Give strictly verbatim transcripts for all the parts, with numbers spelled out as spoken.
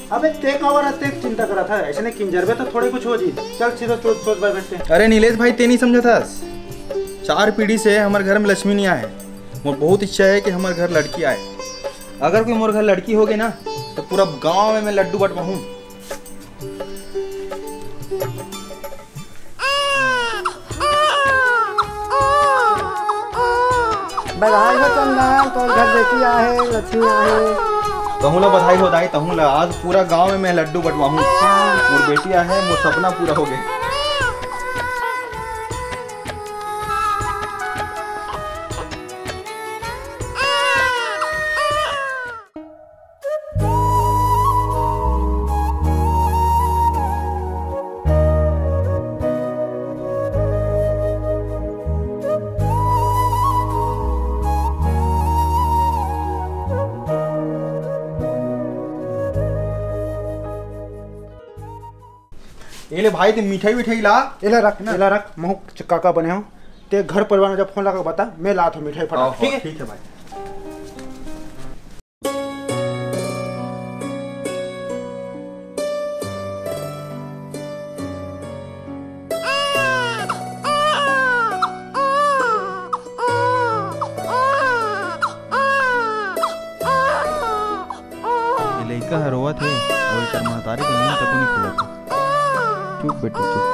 अबे ते काबर अतेक चिंता करत हस? अइसने किंजरबे तो थोड़े कुछ हो जी। चल सीधा सोच, सोच बैठ के। अरे नीलेश भाई, ते नहीं समझत हस। चार पीढ़ी से हमर घर में लक्ष्मी नहीं आए। मोर बहुत इच्छा है कि हमर घर लड़की आए। अगर कोई मोर घर लड़की हो गई ना, तो पूरा गांव में मैं लड्डू बंटवाहूँ। बधाई हो चंदन, तोर घर बेटी आहे, लक्ष्मी आहे। तहूँ ला बधाई हो दाई, तहूँ ला। आज पूरा गांव में मैं लड्डू बंटवाहूँ। मोर बेटी आहे, मोर सपना पूरा हो गए। ए ले भाई, ते मिठाई विठाई ला। एला रख, ना। एला रख, महू काका बने हो। ते घर परिवार में जब फोन लगा के बता, मैं लात हूँ मिठाई फटाक, ओहो, ठीक है? ठीक है भाई। ये लइका ह रोवत हे अउ एकर महतारी के नींद तको नइ खुलत हे। चुप बेटी, चुप।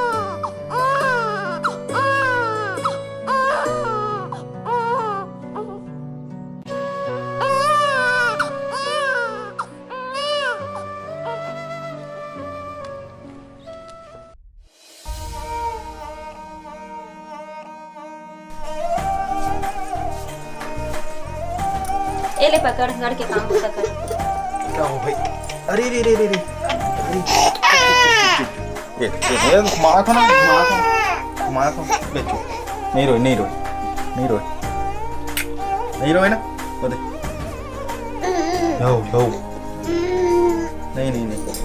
ए ले पकड़, घर के काम बूता कर। क्या हो भाई? अरे रे रे रे रे। अरे। ए, ए, ए, मारा था ना, मारा था। मारा था। ले चुप। नहीं रोए, नहीं रोए। नहीं रोए। नहीं रोए ना? वो दे। जाओ, जाओ। नहीं, नहीं, नहीं।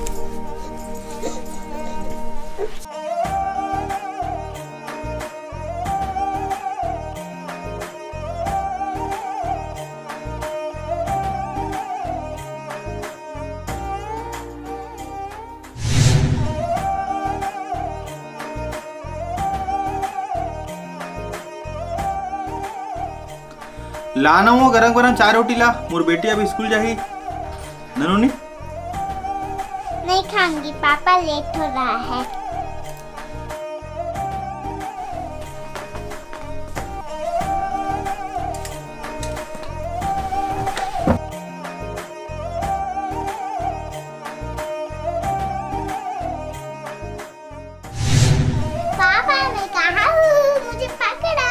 लाना वो गरम गरम चाय रोटी ला, मोर बेटी अब स्कूल जाही। ननूनी? नहीं खाऊंगी पापा, लेट हो रहा है। पापा, मैं कहाँ हूँ? मुझे पकड़ो।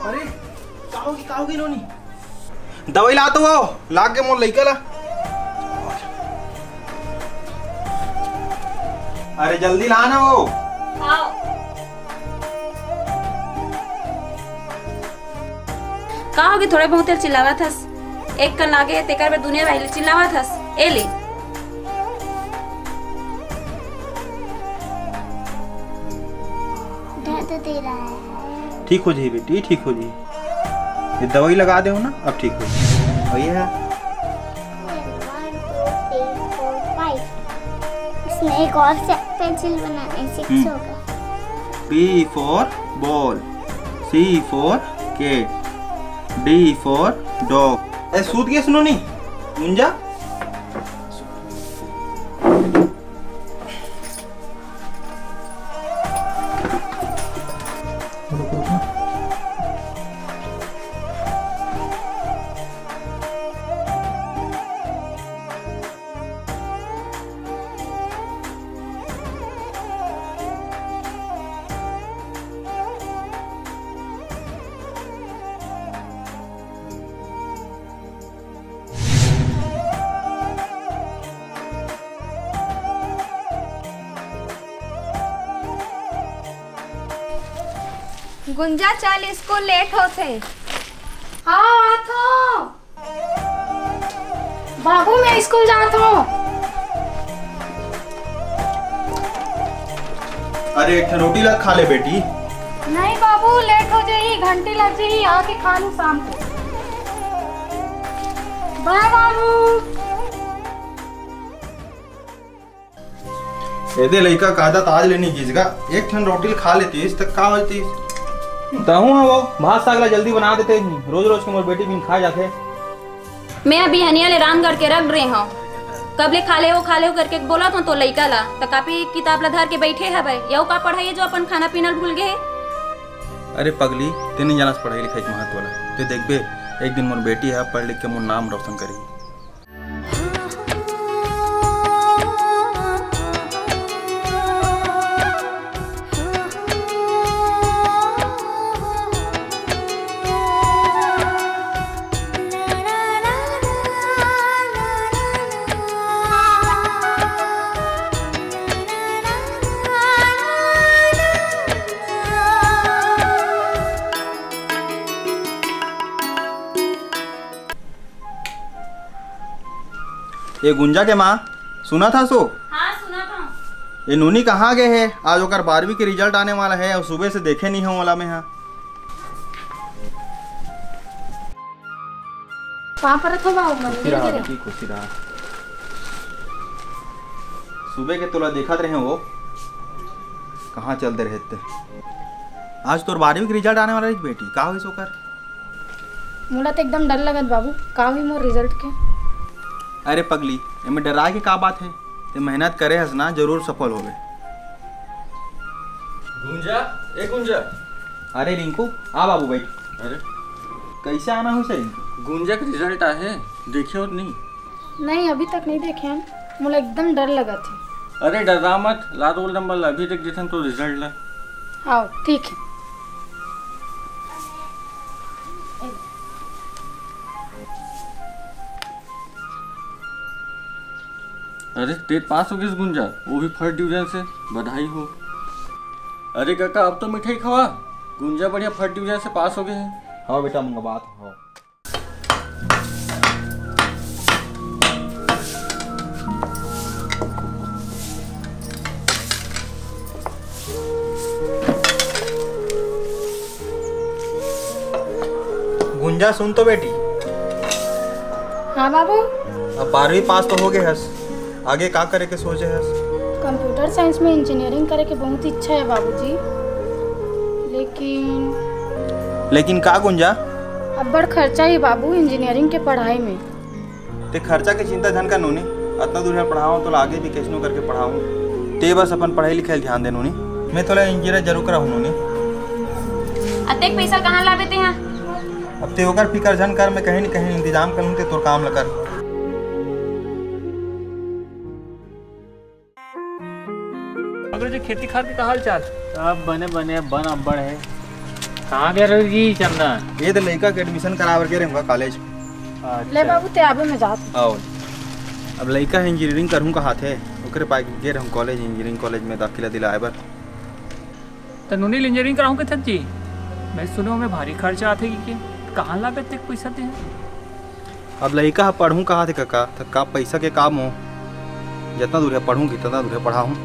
अरे, का होगे, का होगे नोनी? दवाई ला तो वो, लाग के मोर लइका ला। अरे जल्दी ला ना वो। आओ। का होगे, थोड़े बहुत देर चिल्लावत हस? एक कन लागे हे, तेकर बर दुनिया भाई ले चिल्लावत हस। ए ले। दर्द दे रहा है। ठीक हो जाही बेटी, ठीक हो जाही। ये दवाई लगा दे हो ना, अब ठीक हो जाही। और ये है। One, two, three, four, five। इसमें एक और से पेंसिल बनाने से हम्म। होगा। B for ball, C for cat, D for dog। ए, सूत गे सुनो नी, मुंजा। गुंजा, चल, स्कूल लेट होथे। हाँ, आत हूँ। बाबू, मैं स्कूल जात हूँ। अरे, एक ठन रोटी ला खा ले बेटी। नहीं बाबू, लेट हो जाही, घंटी लग जाही, आके खा लूँ शाम को। बाय बाबू। एदे लइका का आदत आज ले नहीं गिस गा, एक ठन रोटी ल खा लेतीस त का होतीस? तहूँ ह वो भात साग ला जल्दी बना देते ही, रोज रोज के मोर बेटी बिन खा जाथे। मैं अभी हनिया ले रांध गढ़ के रख रहे हूँ, कब ले खा ले हो, खा ले हो करके बोला था तो लइका ला त कापी किताब ला धर के बैठे हवय, यहू का पढ़ाई है जो अपन खाना पीना ल भूल गए है? अरे पगली, ते नहीं जानस पढ़ाई लिखाई के महत्व ला। ते देखबे, एक दिन मोर बेटी ह पढ़ लिख के मोर नाम रोशन करही। ए गुंजा के माँ, सुनत हस ओ? हाँ, सुनत हूँ। ए नोनी कहाँ गे हे? आज ओकर बारहवीं के रिजल्ट आने वाला हे अउ सुबह से देखे नहीं हूँ ओला मैं हा। कहाँ परत हो बाबू, मंदिर खुशी रहा के? बेटी, खुशी रहा। सुबह के तोला देखत रहे वो, कहाँ चलते रहे ते। आज तोर बारहवीं के रिजल्ट आने वाला रहिस बेटी, का होइस ओकर? मोला तो एकदम डर लगत बाबू, का होही मोर रिजल्ट के? अरे पगली, एमे डराए के का बात हे? ते मेहनत करे हस ना, जरूर सफल होबे। गुंजा, ए गुंजा। अरे रिंकू, आ बाबू बैठ। अरे। कैसे आना होइस रिंकू? गुंजा के रिजल्ट आहे, देखे हो नहीं? नहीं, अभी तक नहीं देखे हन, मोला एकदम डर लगत हे। अरे डरा मत, ला रोल नंबर ला, अभी देख देथन तो रिजल्ट ला। आओ, ठीक है। अरे, टेट पास हो गिस गुंजा, वो भी फर्स्ट डिवीजन से, बधाई हो। अरे काका, अब तो मिठाई खवा, गुंजा बढ़िया फर्स्ट डिवीजन से पास हो गए हैं। हाँ बेटा, मंगवात हो। गुंजा, सुन तो बेटी। हाँ बाबू। अब बारहवीं पास तो हो गए हस, आगे का करे के सोचे हस? कंप्यूटर साइंस में इंजीनियरिंग करे के बहुत इच्छा है बाबूजी, लेकिन लेकिन का गुंजा? अब्बड़ खर्चा ही बाबू इंजीनियरिंग के पढ़ाई में। ते खर्चा के चिंता झन कर नोनी, अतना दूर पढ़ाऊँ तो आगे भी कैसनो करके पढ़ाऊँ। ते बस अपन पढ़ाई लिखाई ध्यान दे नोनी। मैं तोला इंजीनियर जरूर कराहूँ नोनी। अतेक पैसा कहाँ लाबे ते हा? अब ते ओकर फिकर झन कर, मैं कहीं न कहीं इंतजाम कर लूँ, ते तोर काम ल कर। अगर जो खेती खार के का हाल चाल? सब बने बने, बन अब्बड़ है। कहाँ गए रहो जी चंदन? ये तो लइका के एडमिशन करावर के रहूँगा कॉलेज। अच्छा। ले बाबू, ते आबे में जात। आओ। अब लइका है इंजीनियरिंग करहूँ कहा थे, ओकरे पाए गे रहूँ कॉलेज, इंजीनियरिंग कॉलेज में दाखिला दिलाए बर। त नोनी ल इंजीनियरिंग कराहूँ के थक जी, मैं सुने ओमे भारी खर्चा आथे कि के, कहाँ लागत तक पैसा दे? अब लइका ह पढ़हूँ कहा थे कका, त का पैसा के काम हो? जितना दूर है पढ़हूँ, कितना दूर है पढ़ाहूँ।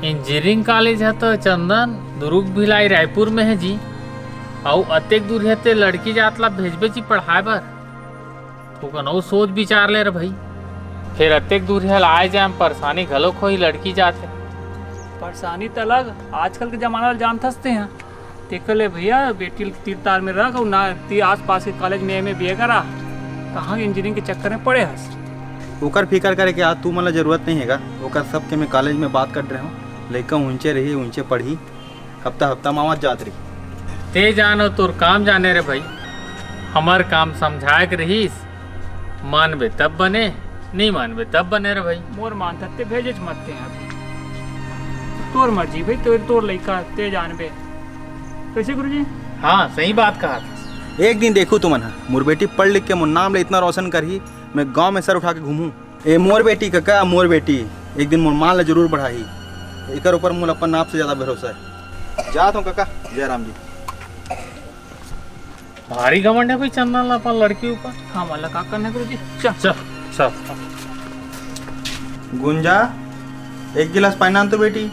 इंजीनियरिंग कॉलेज है तो चंदन दुर्ग भिलाई रायपुर में है जी, अउ अतेक दूर है ते लड़की जात ला भेजबे जी पढ़ाए बर। थोकन अउ सोच विचार ले रे भाई। फेर अतेक दूर हल आए जाए म परेशानी घलोक होही, लड़की जात हे। परेशानी त अलग, आजकल के जमाना ल जानथस तेहा। तेकर ले भैया बेटी ल तीर तार में रख अउ ना ती आस पास के कॉलेज में एमए बीए करा। कहाँ के इंजीनियरिंग के चक्कर में पड़े हस। ओकर फिकर करे के आज तू मन ल जरूरत नहीं हे गा। ओकर सबके मैं कॉलेज में बात कर रहे हूँ। लइका ऊंचे रही, ऊंचे पढ़ी। हफ्ता हफ्ता म आवत जात रही। ते जानो तोर काम जाने रे भाई, हमर काम समझाए के रहीस, मानबे तब बने, नहीं मानबे तब बने रे भाई। मोर मानथस ते भेजेच मत ते अभी। तोर मर्जी भाई, तोर, तोर लइका, ते जानबे। कैसे गुरुजी? हाँ, सही बात कहा था। एक दिन देखू तुमन ह, मोर बेटी पढ़ लिख के मोर नाम ले इतना रोशन करही, मैं गांव में सर उठा के घूमू। ए मोर बेटी कका, मोर बेटी एक दिन मोर मान ला जरूर बढ़ाही। एकर ऊपर मोला अपन आप से ज्यादा भरोसा है। जात हूँ कका, जय राम जी। भारी घमंड है भाई चंदन ला अपन लड़की ऊपर। हाँ, वाला का करना है गुरुजी? चल। चल, चल। गुंजा, एक गिलास पानी आन तो बेटी।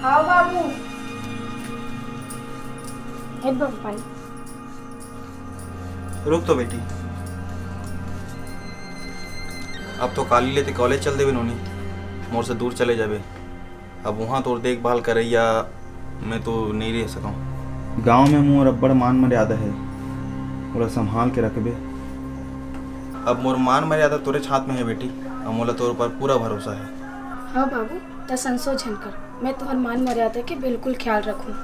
हाँ बाबू। हे बाबू पानी। रुक तो बेटी, अब तो काली ले ते कॉलेज चल देबे नोनी, मोर से दूर चले जाबे। अब उहाँ तोर देखभाल करइया मैं तो नइ रह सकंव। गांव में मोर अब्बड़ मान मर्यादा हे, ओला संभाल के रखबे। अब मोर मान मर्यादा तोरेच हाथ में हे बेटी, अब मोला तोर ऊपर पूरा भरोसा हे। हाँ बाबू, त संसो झन कर, मैं तोहर मान मर्यादा के बिल्कुल ख्याल रखहूँ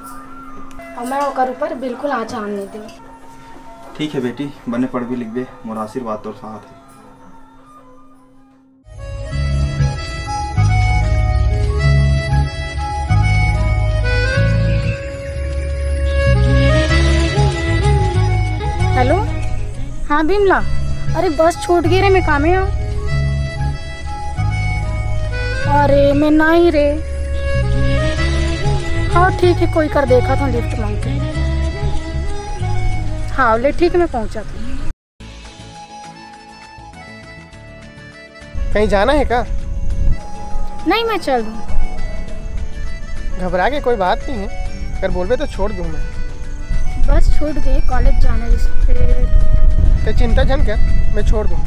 अउ मैं ओकर ऊपर बिल्कुल आँच आन नइ देवँव। ठीक हे बेटी, बने पढ़बे लिखबे, मोर आशीर्वाद तोर साथ हे। हेलो, हाँ बिमला, अरे बस छूट गे रे, मैं कामे हँव। अरे मैं नइ रे। हाँ ठीक हे, कोई कर देखत हँव लिफ्ट मांग के। हाँ ले ठीक हे, मैं पहुँचत हँव। कहीं जाना हे का? नहीं, मैं चल दूँ। घबरा के कोई बात नहीं हे, अगर बोलबे तो छोड़ दूँ मैं। बस छूट गे, कॉलेज जाना हे, फिर ते चिंता झन कर, मैं छोड़ दूँ।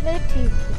ले ठीक हे।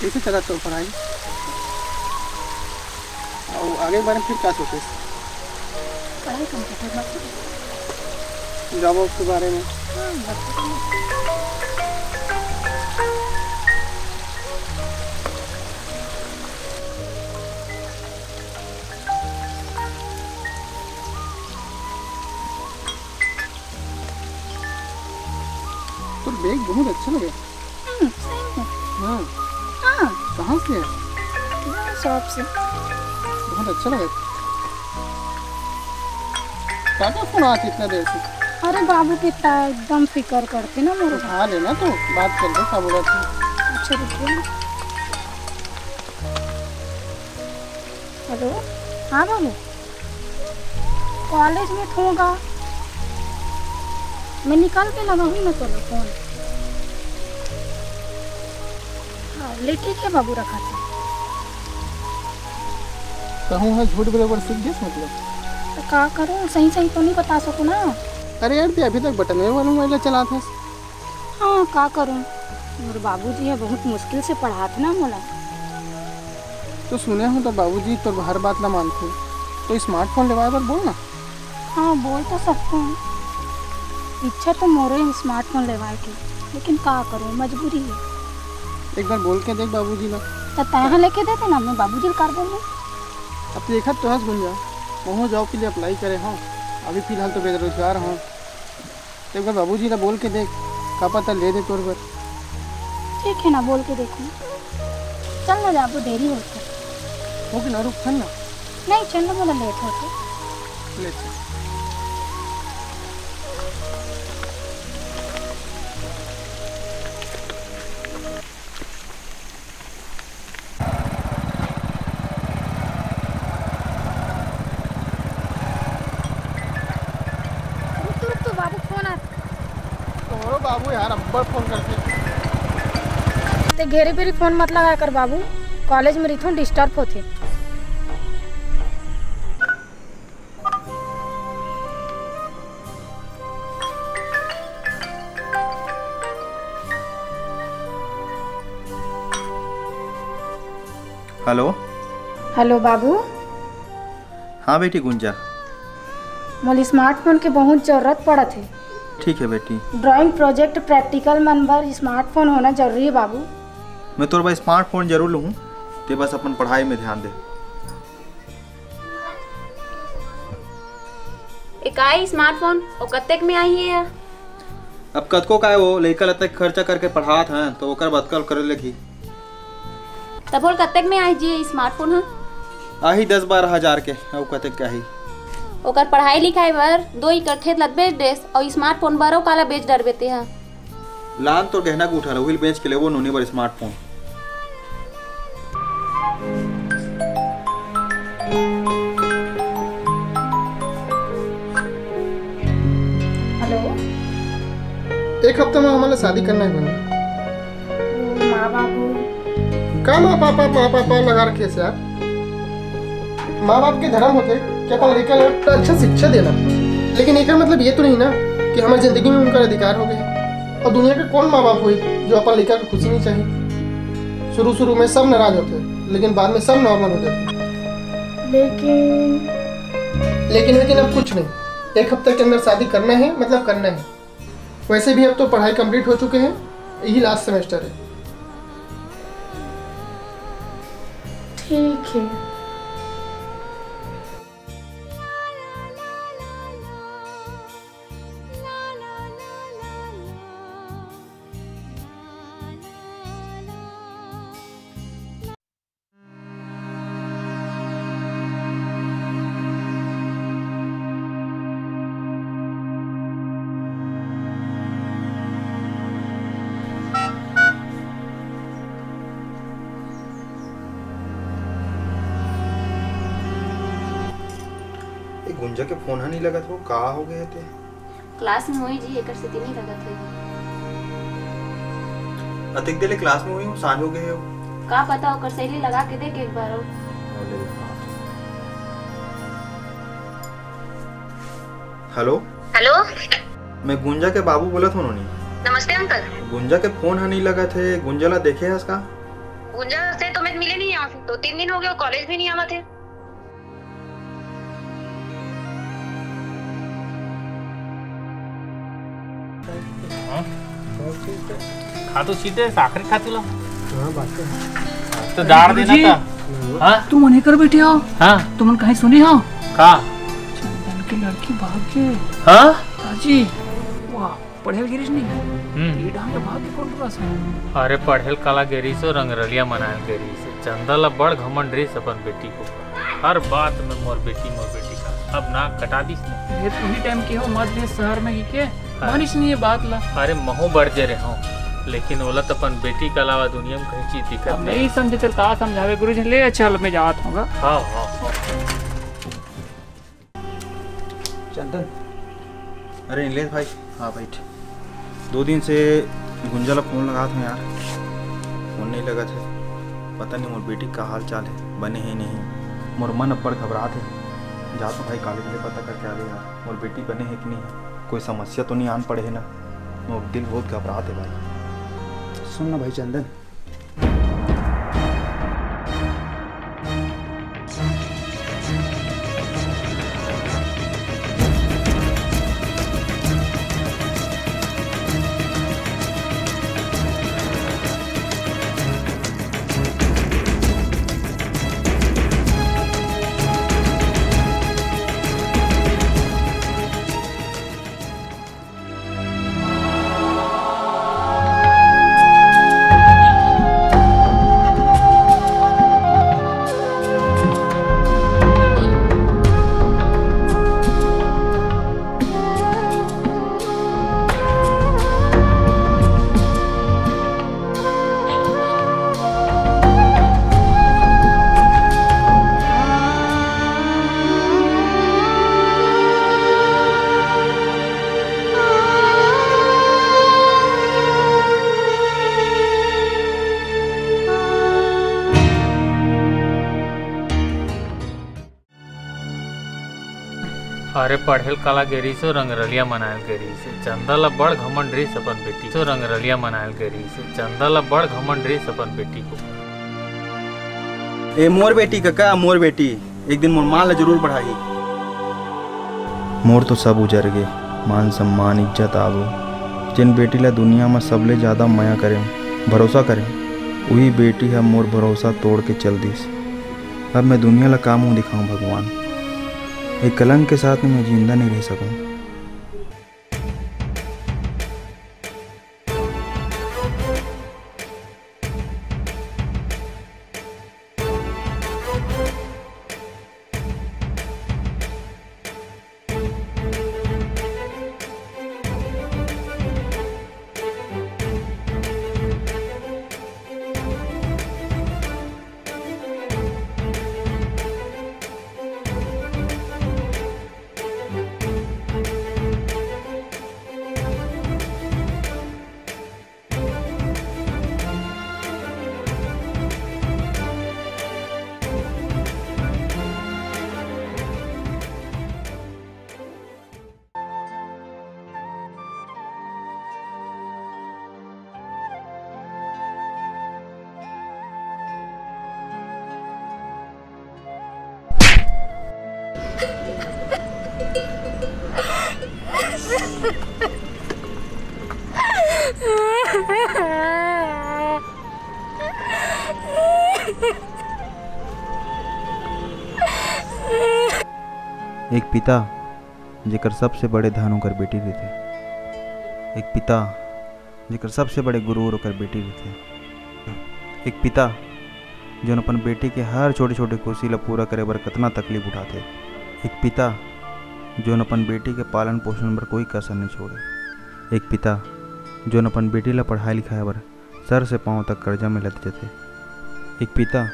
कैसे चला तो पढ़ाई? अउ आगे के बारे में फिर का सोचे? पढ़ाई कम कर, बात करो। जॉब वॉब के बारे में? हाँ, बात करो। तोर बैग बहुत अच्छा लगे। हम्म, सही में। हाँ। हाँ। कहाँ से है? हाँ, शॉप से। बहुत अच्छा लगे। काका फोन आत हे इतना देर से? अरे बाबू के इतना एकदम फिकर करथे ना मोर। उठा लेना तो बात कर ले, का बोला था? अच्छा रुकिए ना। हेलो, हाँ बाबू, कॉलेज में तो होगा, मैं निकाल के लगाहूँ ना तोला फोन। हाँ, ले ठीक हे बाबू, रखत हँव। कहूँ ह झूठ बोले बर सीख गेस मतलब? त का करूँ, सही सही तो नइ बता सकँव ना। अरे यार, ते अभी तक बटन वाला मोबाइल चलात हस। हाँ, का करूँ, मोर बाबूजी ह बहुत मुश्किल से पढ़ात ना मोला। तो सुने हँव तोर बाबूजी तोर हर बात ला मानथे, तो स्मार्टफोन लेवाए बर बोल ना। हाँ, बोल तो सकँव। इच्छा तो मोरो हे स्मार्टफोन लेवाए के, लेकिन का करूँ, मजबूरी हे। एक बार बोल के देख बाबूजी ला। त तैं ह लेके देते ना, मैं बाबूजी ला काबर बोलहूँ? अब देखत तो हस गुंजा, महूँ जॉब के लिए अप्लाई करे हँव, अभी फिलहाल तो बेरोजगार हँव। तो एक बार बाबूजी ला बोल के देख, का पता ले दे तोर बर। ठीक हे ना, बोल के देखहूँ। चल ना जाबो, देरी होथे। हो गे ना, रुक, चल ना। नहीं, चल ना, मोला लेट होथे। ले चल। रुक तो, रुक तो, बाबू फोन आ। तोरो बाबू यार अब्बड़ फोन करथे। ते घेरी बेरी फोन मत लगाया कर बाबू, कॉलेज में रहिथों, डिस्टर्ब होथे। हेलो। हेलो बाबू। हाँ बेटी गुंजा। मोला स्मार्टफोन के बहुत जरूरत पड़त हे। ठीक है बेटी। ड्राइंग प्रोजेक्ट, प्रैक्टिकल मन बर स्मार्टफोन होना जरूरी हे बाबू। मैं तोर बर स्मार्टफोन जरूर लूहूँ, ते बस अपन पढ़ाई में ध्यान दे। ए, का ए स्मार्टफोन? ओ कतेक में आही ये? अब कतको का ए, वो लइका ल अतेक खर्चा करके पढ़ात हन, तो ओकर बर अतका करे लगही। तब ओला कतेक में आही जी ये स्मार्टफोन ह? आही दस बारह हजार के, अउ कतेक के आही? ओकर पढ़ाई लिखाई बर दो एकड़ खेत ल बेच देस, अउ स्मार्टफोन बर अउ काला बेच डरबे तेहा? लान तोर गहना गूठा ल, उही ल बेच के लेबो नोनी बर स्मार्टफोन। हेलो। एक हफ्ता में हमन ला शादी करना हे बहन। माँ बाबू। का माँ पापा, माँ पापा लगा रखे हस यार। माँ बाप के धर्म होथे कि अपन लइका ला अच्छा शिक्षा देना, लेकिन एकर मतलब ये तो नहीं ना कि हमर जिंदगी में उनकर अधिकार हो गए। और दुनिया के कौन माँ बाप होई जो अपन लइका के खुशी नहीं चाहिए? शुरू शुरू में सब नाराज होथे, लेकिन बाद में सब नॉर्मल हो जाथे। लेकिन लेकिन वेकिन अब कुछ नहीं, एक हफ्ते के अंदर शादी करना है, मतलब करना है। वैसे भी अब तो पढ़ाई कंप्लीट हो चुके हैं, यही लास्ट सेमेस्टर है। ठीक है। ए, गुंजा के फोन ह नहीं लगत हो, का हो गए ते? क्लास में होही जी, एकर सेती नहीं लगत होही। अतेक देर ले क्लास में होही, सांझ हो गए हो। का पता, ओकर सहेली लगा के देख एक बार और। हेलो। हेलो। मैं गुंजा के बाबू बोलत हों नोनी। नमस्ते अंकल। गुंजा के फोन ह नहीं लगत हे, गुंजा ला देखे हस का? गुंजा से तो मैं मिले नहीं हूँ, दो तीन दिन हो गए, कॉलेज भी नहीं आवत हे। हाँ? खातू छीटे, साखरी खातू ला। हाँ, बात तो है। तो डार देना गुरुजी। था। हाँ? तुमन एकर बैठे हो? हाँ। तुमन कहीं सुने हो? का? चंदन की लड़की भाग के। हाँ? दाजी, वाह, पढ़े ल गिरिस नहीं? हम्म। ये ढंग के भाग के कौन टुरा सा? अरे, पढ़े ल काला गिरिस हो, रंगरलिया मनाए ल गिरिस। चंदा ला बड़ घमंड रहिस अपन बेटी के ऊपर। हर बात में मोर बेटी, मोर बेटी का। अब नाक कटा दिस ने। ये तो उही टाइम के हो, मत भेज शहर में ही के। हाँ। मानिस नहीं ये बात ला। अरे महू बरजे रहे हो, लेकिन ओला तो अपन बेटी के अलावा दुनिया में कहीं चीज दिखत अब नहीं। नहीं समझे, चल का समझावे गुरुजी, ले चल मैं जात हूँ गा। हाँ, हाँ, हाँ। चंदन। अरे नीलेश भाई, हाँ बैठ। दो दिन से गुंजा ला फोन लगात हूँ यार, फोन नहीं लगत हे। पता नहीं मोर बेटी का हाल चाल हे, बने हे नहीं। मोर मन अब्बड़ घबरात हे। जात हूँ भाई, कॉलेज ले पता करके आवे यार, मोर बेटी बने हे कि नहीं हे, कोई समस्या तो नहीं आन पड़े हे ना। मोर दिल बहुत घबरात हे भाई। सुन ना भाई चंदन, अरे पढ़े ल काला गे रिहिस हो, रंगरलिया मनाए ल गे रिहिस हे। चंदा ल बड़ घमंड रिहिस अपन बेटी को, रंगरलिया मनाए ल गे रिहिस हे। चंदा ल बड़ घमंड रिहिस अपन बेटी को। ए मोर बेटी कका, मोर बेटी, एक दिन मोर मान ला जरूर बढ़ाही। मोर तो सब उजर गे, मान सम्मान, इज्जत, आबरू। जेन बेटी ला दुनिया म सबले ज्यादा मया करेंव, भरोसा करेंव, उही बेटी ह मोर भरोसा तोड़ के चल दिस। अब मैं दुनिया ला का मुंह दिखाऊं भगवान? एक कलंक के साथ में मैं जिंदा नहीं रह सकूं। एक पिता, जेकर सबसे बड़े धन ओकर बेटी रहिथे। एक पिता, जेकर सबसे बड़े गुरूर ओकर बेटी रहिथे। एक पिता, जोन अपन बेटी के हर छोटे-छोटे खुशी ला पूरा करे बर कतना तकलीफ उठाथे। एक पिता, जोन अपन बेटी के पालन पोषण बर कोई कसर नइ छोड़े। एक पिता, जोन अपन बेटी ला पढ़ाई लिखाए बर सर से पांव तक कर्जा में लद जथे। एक पिता,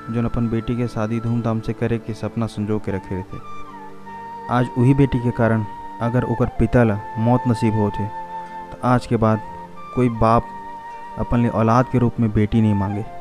जोन अपन बेटी के शादी धूमधाम से करे के सपना संजो के रखे रहिथे। आज उही बेटी के कारण अगर ओकर पिता ला मौत नसीब होत हे, त आज के बाद कोई बाप अपन ले औलाद के रूप में बेटी नहीं मांगे।